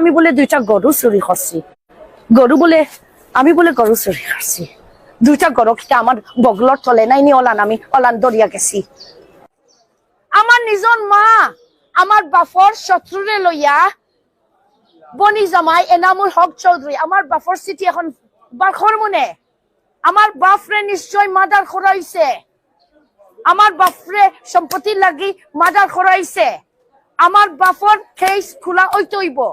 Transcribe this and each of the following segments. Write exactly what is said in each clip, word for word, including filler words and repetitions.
আমি বুলে দুইটা গরু চুরি করছি। গরু বুলে, আমি বুলে গরু চুরি করছি। দুইটা গরু কিতা আমার বগলর তলে নাই নি, অলান আমি অলান ধরিয়া গেছি। আমার নিজর মা আমার বাপর শত্রুরে লইয়া বনি জামাই এনামুল হক চৌধুরী, আমার বাপর চিঠি এখন বার করমু নে। আমার বাপরে নিশ্চয় মার্ডার করাইছে, আমার বাপরে সম্পত্তির লাগি মার্ডার করাইছে। আমার বাপর কেস খোলা অইতে অইবো।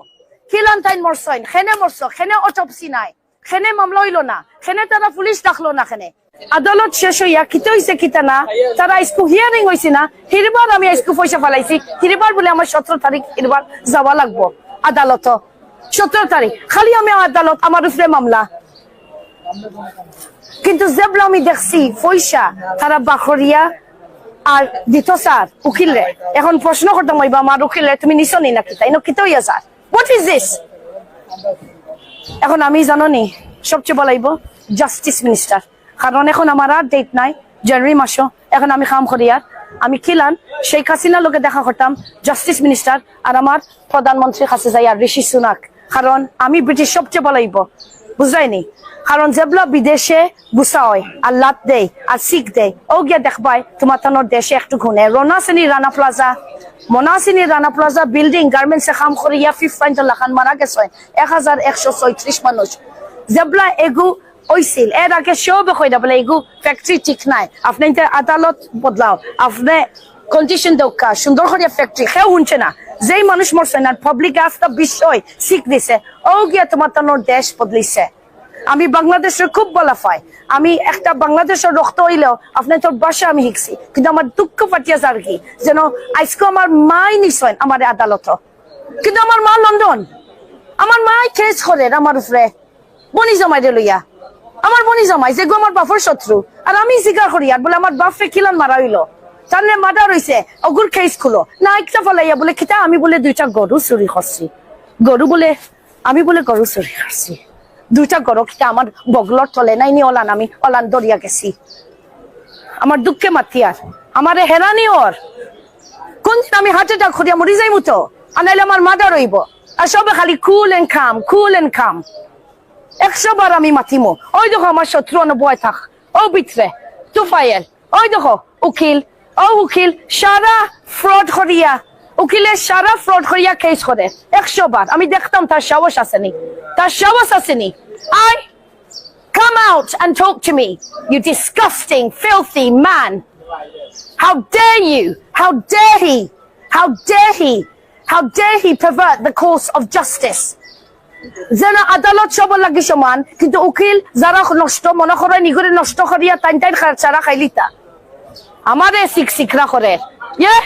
কিলান তাইন মরছইন, কেনে মরছ, কেনে অটোপসি নাই, কেনে মামলা অইলো না, কেনে তারা পুলিশ ডাকলো না, কেনে আদালত শেষ অইয়া কিতা অইছে কিতা না, তারা আইজকু হিয়ারিং অইছে না, হিরবার আমি আইজকু পয়সা ফালাইছি, হিরবার বুলে আমার সতেরো তারিখ হিরবার যাওয়া লাগবো আদালত, সতেরো তারিখ। খালি আমি আদালত, আমার উপরে মামলা। কিন্তু যেবলা আমি দেখছি পয়সা তারা বাখরিয়া আর দিত স্যার উকিলরে। এখন প্রশ্ন করতাম অইবা আমার উকিলরে, তুমি নিছো নি না কিতা? ইনো কিতা অইয়া স্যার? What is this? এখন আমি জানো নি সবচেয়ে বলাইব জাস্টিস মিনিস্টার, কারণ এখন আমার আর ডেট নাই জানুয়ারি মাসও। এখন আমি কাম করি আর আমি কিলান শেখ হাসিনার লগে দেখা করতাম জাস্টিস মিনিস্টার আর আমার প্রধানমন্ত্রীর কাছে যাই আর ঋষি সুনাক, কারণ আমি ব্রিটিশ সবচেয়ে বলাইব, বুঝাইনি? কারণ যেবলা বিদেশে গুসা হয় আর লাত দেয় আর শিখ দেয়, ও গিয়া দেখবায় তোমার তানোর দেশে একটু ঘুনে। রনা সেনি রানা প্লাজা, মনা সেনি রানা প্লাজা বিল্ডিং গার্মেন্টসে কাম করিয়া ফিফ পয়েন্ট লাখান মারা গেছে এক হাজার একশো ছয়ত্রিশ মানুষ। যেবলা এগু অইছিল এর আগে সবে কইরা বলে এগু ফ্যাক্টরি ঠিক নাই, আপনি ইতে আদালত বদলাও, আপনি কন্ডিশন দরকার সুন্দর করিয়া ফ্যাক্টরি, কেউ শুনছে না। যেই মানুষ মরছে না পাবলিক আস্থা বিষয় শিখ দিছে, ও গিয়া তোমার তানোর দেশ বদলিছে। আমি বাংলাদেশর খুব বলা পাই, আমি একটা বাংলাদেশর রক্ত হইলেও আপনার তোর ভাষা আমি শিখছি, কিন্তু আমার দুঃখ ফাটিয়া যার কি যেন আজকে আমার মাই নিছইন আমার আদালত, কিন্তু আমার মা লন্ডন, আমার মাই কেস করে আমার উপরে বনি জামাইরে লইয়া, আমার বনি জামাই যেগু আমার বাপর শত্রু, আর আমি স্বীকার করি আর বলে আমার বাপরে কিলান মারা হইলো, তার মার্ডার হইছে, ওগুর কেস খুলো না একটা ফলাইয়া বলে কিতা আমি বলে দুইটা গরু চুরি করছি, গরু বলে আমি বলে গরু চুরি করছি, দুইটা গরু কিতা আমার বগলর তলে নাই নি, অলান আমি অলান ধরিয়া গেছি। আমার দুঃখে মাতিয়ার, আমারে হেরানি ওর, কোন দিন আমি হার্ট অ্যাটাক করিয়া মরি যাইমু তো, আর নাইলে আমার মার্ডার হইব। আর সবে খালি কুল এন্ড কাম, কুল এন্ড কাম। একশো বার আমি মাতিমু, ওই দেখো আমার শত্রু অনো বয় থাক, ও ভিতরে তুফাইল, ওই দেখো উকিল, ও উকিল সারা ফ্রড করিয়া, উকিলে সারা ফ্রড করিয়া কেস করে। একশো বার আমি দেখতাম তার সাহস আছেনি, তার সাহস আছেনি। I come out and talk to me, you disgusting, filthy man. How dare you? How dare he? How dare he? How dare he pervert the course of justice? যেন আদালত সবর লাগি সমান, কিন্তু উকিল যারা নষ্ট মনে করে নিগুরে নষ্ট করিয়া তাইন তাইন খা-, সারা খাইলিতা। আমারে সিক সিকরা করে। ইয়ে?